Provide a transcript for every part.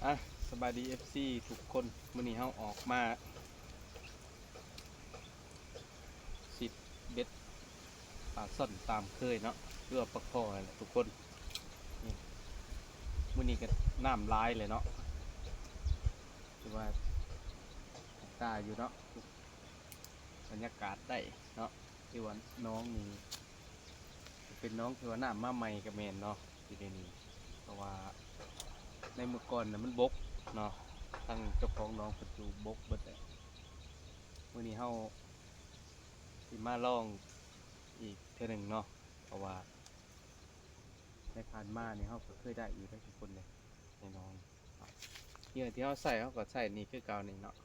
ອ່ະ ສະບາຍດີ ເອັຟຊີ ທຸກຄົນ. ມື້ນີ້ເຮົາອອກມາຊິດເບັດປາຊ່ອນຕາມເຄີຍເນາະ ຫຼືວ່າປາຄໍ່ຫັ້ນແຫຼະທຸກຄົນ. ນີ້ ມື້ນີ້ກໍນ້ຳຫຼາຍເລີຍເນາະ ຖືວ່າຕາຢູ່ເນາະ ບັນຍາກາດໄດ້ເນາະ. ທີ່ວ່າໜອງນີ້ເປັນໜອງທີ່ວ່ານ້ຳມາໃໝ່ກໍແມ່ນເນາະ ທີ່ໄດ້ນີ້ ເພາະວ່າໃນມື້ກ່ອນນະມັນບົກເນາະ ທາງເຈົ້າຂອງໜອງເພິ່ນຢູ່ບົກເບິດແລ້ວ. ມື້ນີ້ເຮົາຊິມາລອງອີກເທື່ອໜຶ່ງເນາະ ເພາະວ່າໃນຜ່ານມານີ້ເຮົາກໍເຄີຍໄດ້ຢູ່ເດ້ທຸກຄົນເດ້ ໃນໜອງ. ເຫຍື່ອທີ່ເຮົາໃຊ້ ເຮົາກໍໃຊ້ນີ້ຄືເກົ່ານີ້ເນາະ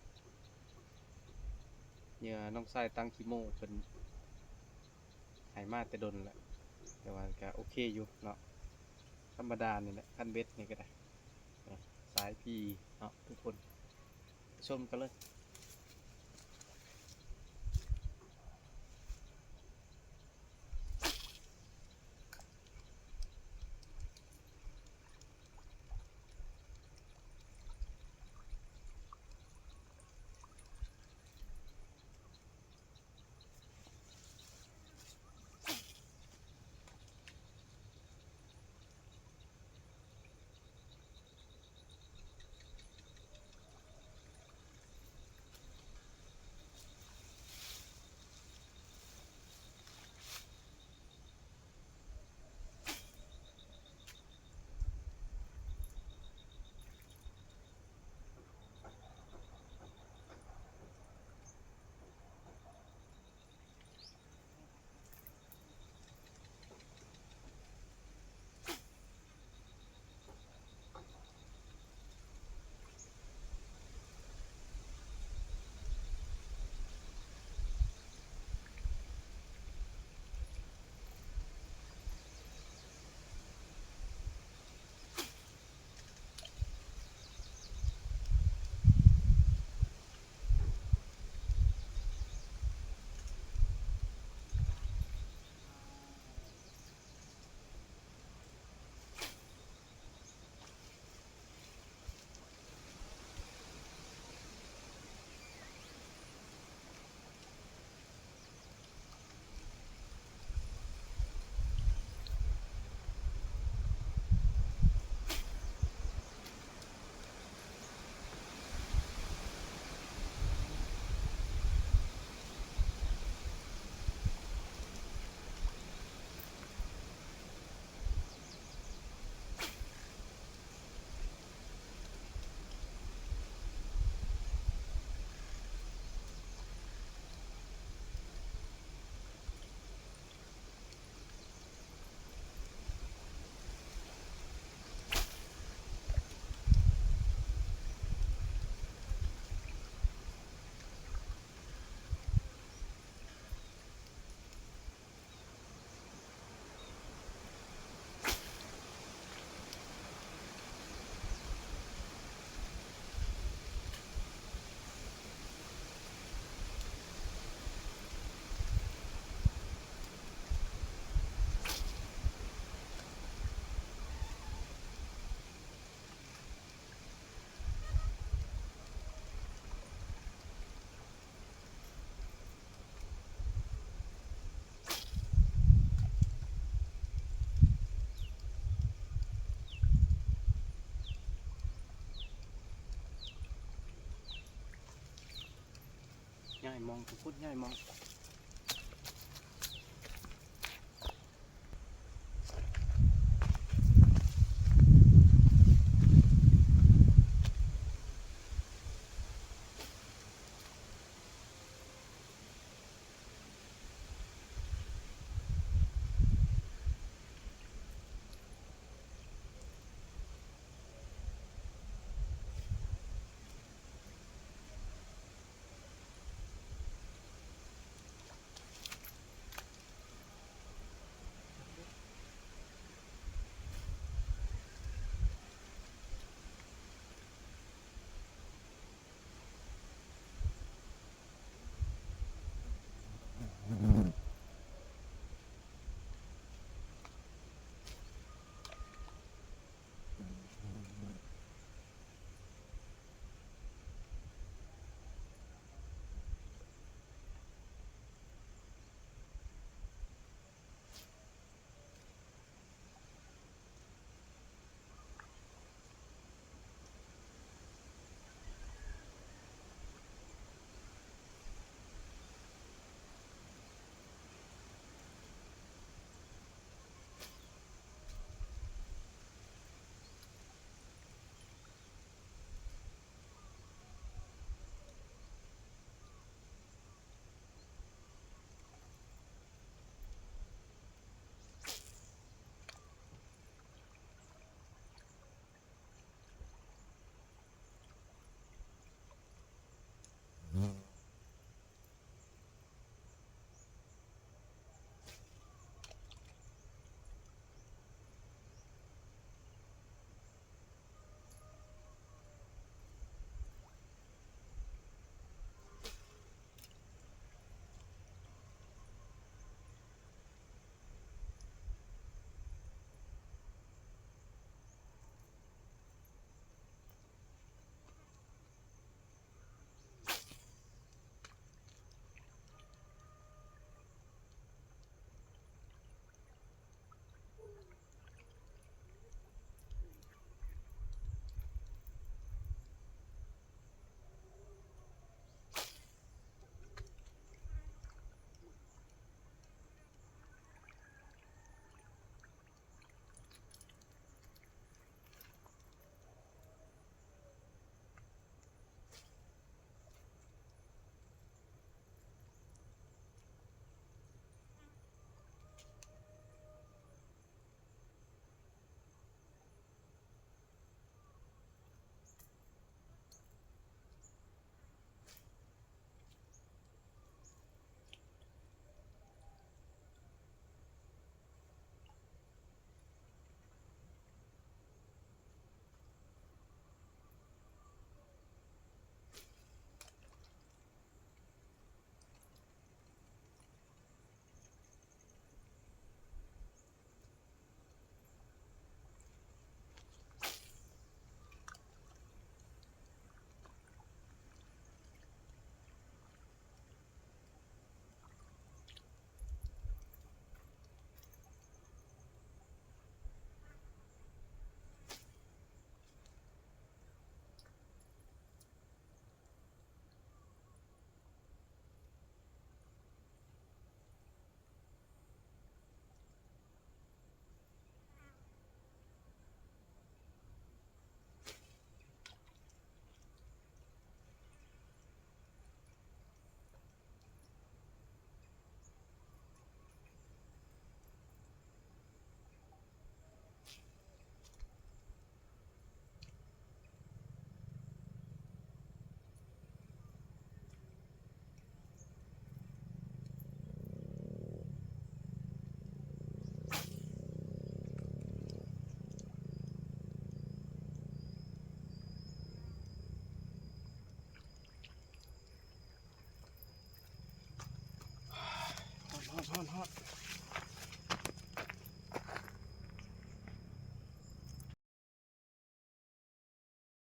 ເຫຍື່ອນ້ອງຊາຍຕັງຂີ້ໂມ້ ເພິ່ນໃຫ້ມາແຕ່ດົນແລ້ວ ແຕ່ວ່າກໍໂອເຄຢູ່ເນາະ ທຳມະດານີ້ແຫຼະ ຄັນເບັດນີ້ກໍໄດ້. ສາຍພີເນາະທຸກຄົນ ໄປຊົມກັນເລີຍ. ຍ້າຍໝ່ອງ ທຸກຄົນ ຍ້າຍໝ່ອງ.